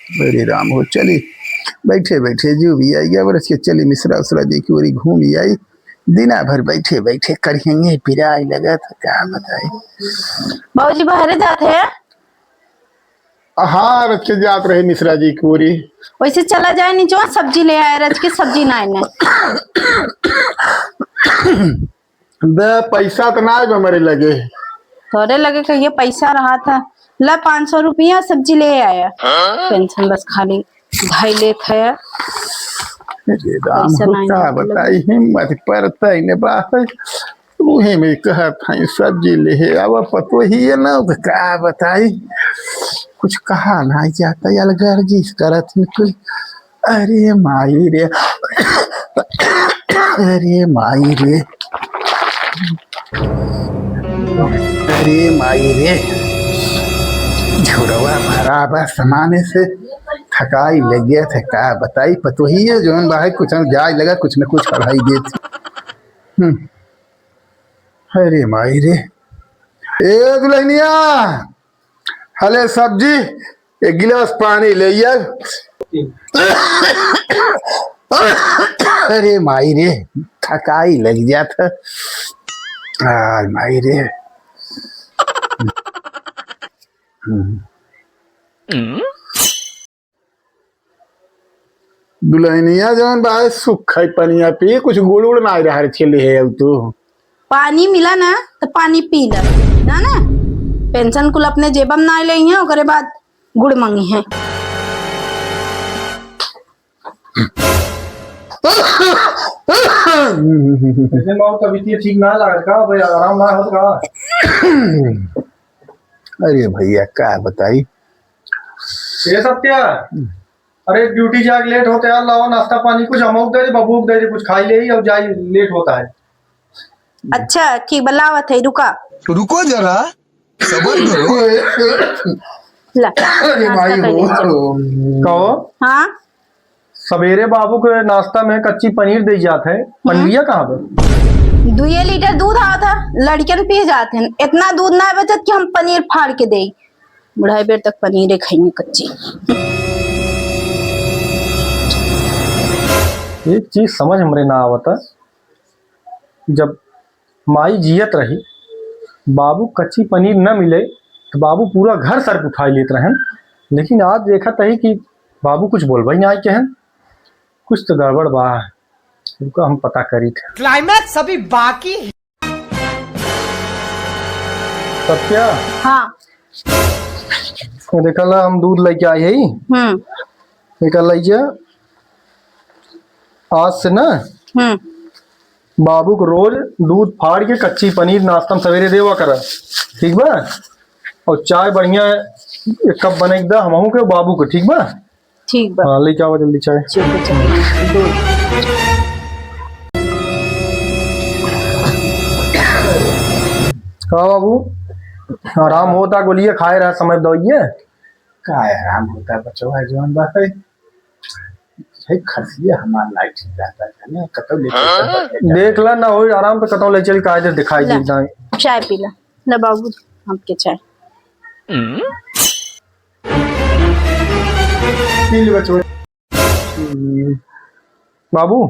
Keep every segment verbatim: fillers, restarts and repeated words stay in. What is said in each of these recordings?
अरे राम हो, चली, बैठे बैठे जो भी आई, अब रच के चली मिश्रा उश्रा जी की ओरी घूम आई। दिना भर बैठे बैठे करिहेंगे, पिराए लगत, का बताई। बाबूजी बाहरे जात है? हाँ, रच के जात रहे मिश्रा जी की ओरी। वैसे चला जाए नीचे, सब्जी ले आए, रच के सब्जी ना आए ना। दे, पैसा तो ना आए हमरे लगे। तोरे लगे कहिए पैसा रहा था, ला पाँच सौ रुपया सब्जी ले आया। हाँ? पेंशन बस खाली भाई लेत है। अरे राम पैसा हो, ना का आए ना बताई, हिम्मत परता ही ने बाहर। उहे में कहत हई सब्जी लेहे आवा, पतोहिए ना, तो का बताई, कुछ कहा ना जाता, अलगर्जी करत निकल। अरे माई रे, अरे माई रे, अरे माई रे, झोरवा भरा बा सामाने से, थकाई लग गया था, का बताई, पतोहिए जौन बा है, कुछ हम जाए लगा, कुछ न कुछ पढ़ाई देत। हम्म। अरे माई रे, ए दुल्हनिया, हले सब्जी, एक गिलास पानी ले यार। अरे माई रे, थकाई लग जात है। आ, माई रे। हम्म। दुल्हनिया जौन बा, सुखई पनिया पी, कुछ गुड़ उड़ ना रहा रे, चले है अब तू। पानी मिला ना, तो पानी पी ला, ना, ना। पेंशन कुल अपने जेबम ना ले हैं, ओकरे बाद गुड़ मंगी हैं। कैसे माँ, तबीयत ठीक ना लगा का भाई, आराम ना हो का? अरे भैया, का बताई? ए सत्या, अरे ड्यूटी जाके लेट होते यार, लाओ नाश्ता पानी कुछ, हमको दे दे, बबू को दे दे, कुछ खाई ले और जाए, लेट होता है। अच्छा ठीक बा, लावत है, रुका। रुको जरा, सबर करो। ला, अरे नाश्ता भाई कर हो। लीजिए। कहो। हाँ। सवेरे बाबू के नाश्ता में कच्ची पनीर दे जात है, हम्म। पनीरिया कहाँ बा? दुए लीटर दूध आवत है, लड़कन पी जात हैं, इतना दूध ना बचत कि हम पनीर फाड़ के दे। बुढ़ाई बेर तक पनीरे खाएंगे कच्ची। एक चीज समझ हमरे ना आवता, जब माई जियत रही, बाबू कच्ची पनीर न मिले, तो बाबू पूरा घर सर पे उठाई लेत रहन, लेकिन आज देखत रही कि बाबू कुछ बोलबा ही ना कहन, कुछ तो गड़बड़ बा, रुका हम पता करी थे। क्लाइमैक्स अभी बाकी है। सत्या। हाँ। ये देखा ला, हम दूध लेके आए हई। हम्म। ये कर लीजिए, आज से ना हम्म। बाबू को रोज दूध फाड़ के कच्ची पनीर नाश्ता में सवेरे देवा करा, ठीक बा? और चाय बढ़िया एक कप बने के दा हमहू के, बाबू के, ठीक बा? ठीक बा। हाँ, लेके आवा जल्दी चाय। ठीक है, चलो। दूध। का बाबू, आराम होता? गोलियां खाए रहा समय दवाइये? का आराम होता बचवा, जौन बा है, है खसिया हमार लाइट जाता है ना, कतौ लेके हाँ? चल जाता है। देख ला ना होई आराम तो कतौ ले चल, कायदे दिखाई ले, दे जाए। चाय पी ला। ले बाबू, आपके चाय। पी ले बचवा। हम्म। बाबू,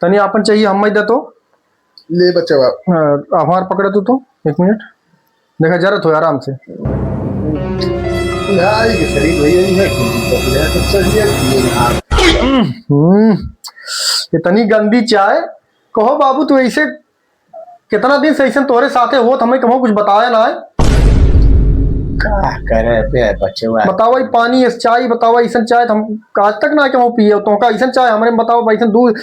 तनी आपन चाहिए, हम दे तो। ले बचवा। अ, हमार पकड़ा तू तो, एक मिनट। देखा, जरत हो आराम से। भाई के शरीर वही है, तो चलिए पिए ना। हम्म, इतनी गंदी चाय। कहो बाबू, तू ऐसे कितना दिन से ऐसे तोहरे साथे होत, हमें कहूँ कुछ बताया ना है? का करे बे बचवा? बतावा, ई पानी, इस चाय, बतावा, ऐसन चाय तो हम आज तक ना कहूँ पिए। तो का ऐसन चाय हमरे में बतावा, ऐसन दूध।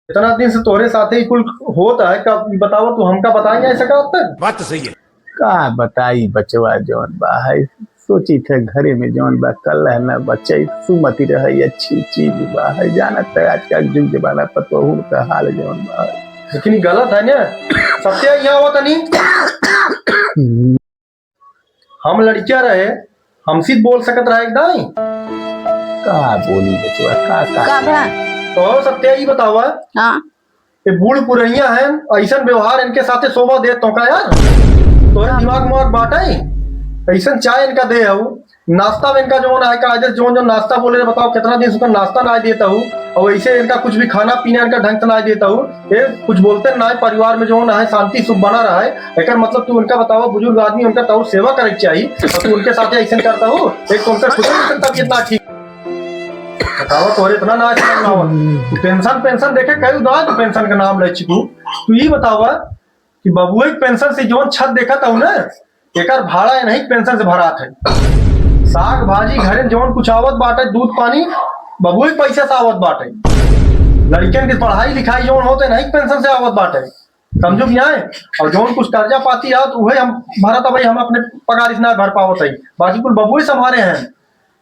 इतना दिन से तोहरे साथे ही कुल होत है, का बतावा, तू हमका बताया नहीं सका आज तक? बात तो सही है। का बताई बचवा, जौन बा है, सोची थे घरे में जौन बा कल है ना बच्चा, सुमति रहे अच्छी चीज बा है, जानत है आजकल जुग जमाना पतोहुन का हाल जौन बा है। लेकिन ई गलत है ना, सत्या यहाँ हुआ तनी। हम लड़किया रहे, हमसे बोल सकत रहा एक दाई। का बोली बचवा, का, का? का बा? तो सत्या ई बतावा, हाँ। ये बूढ़ पुरैया हैं, ऐसन व्यवहार इनके साथे शोभा दे तो का यार? तोरे हाँ। दिमाग मार बाटे, ऐसन चाय इनका दे हऊ, नाश्ता में इनका जौन है कायदे से जौन जौन नाश्ता बोले रहे, बताओ कितना दिन से उनका नाश्ता ना देता हूँ, और वैसे इनका कुछ भी खाना पीना इनका ढंग से ना देता हूँ। ये कुछ बोलते ना है, परिवार में जौन है शांति सुख बना रहा है। एकर मतलब तू उनका बतावा, बुजुर्ग आदमी, उनका तौर सेवा करे के चाहिए, और तू उनके साथ ऐसे करता हूँ। एक तो उनका खुद ही तबियत ना ठीक, बतावा तोहरे इतना ना समझ में आवत। तू पेंशन पेंशन देखे कई उदार तू पेंशन का नाम ले चिकू। तू ये बतावा कि बबुए के पेंशन से जौन छत देखत हूँ ना, एकर भाड़ा ये नहीं पेंशन से भरात है। साग भाजी घरे जौन कुछ आवत बाटे, दूध पानी बबुए के पैसे से आवत बाटे। लड़कियन के पढ़ाई लिखाई जौन होते नहीं पेंशन से आवत बाटे, समझो कि आए। और जौन कुछ कर्जा पाती आवत उहे हम भरत, भाई हम अपने पगार से ना भर पावत है, बाकी कुल बबुए संभारे हैं।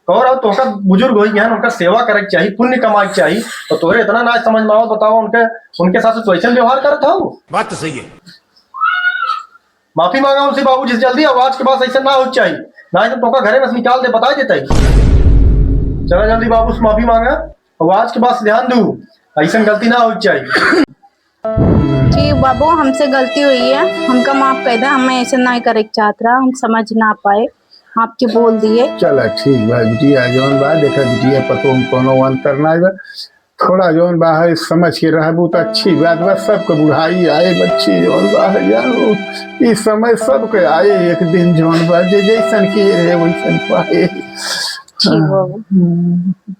और तोहका बुजुर्ग हो गए हैं, उनका सेवा करे के चाहिए, पुण्य कमाए के चाहिए। तो तोहरे इतना ना समझ में आवत, बताओ उनके, उनके साथ तू ऐसे व्यवहार करत हो। बात तो सही है। माफी मांगा उनसे बाबूजी से जल्दी, और आज के बाद ऐसे ना हो चाहिए, ना तो तोहका घरे में से निकाल दे, बता देता ही। चला जल्दी बाबू से माफी मांगा, और आज के बाद से ध्यान दू, ऐसे गलती ना हो चाहिए। कि बाबू हमसे गलती हुई है, हमका माफ कर दे, हमें ऐसे नहीं करे के चाहत रहा, हम समझ ना पाए, आपके बोल दिए। चला ठीक बा बिटिया, जौन बा देखा बिटिया पतोह में कोनो अंतर ना बा। थोड़ा जौन बा है समझ के रहबू त अच्छी बात बा। सबके बुढ़ाई आए बच्ची, जौन बा है जानू, ई समय सबके आए एक दिन, जौन बा जे जैसन किए रहे वैसन पाए। ठीक बाबू।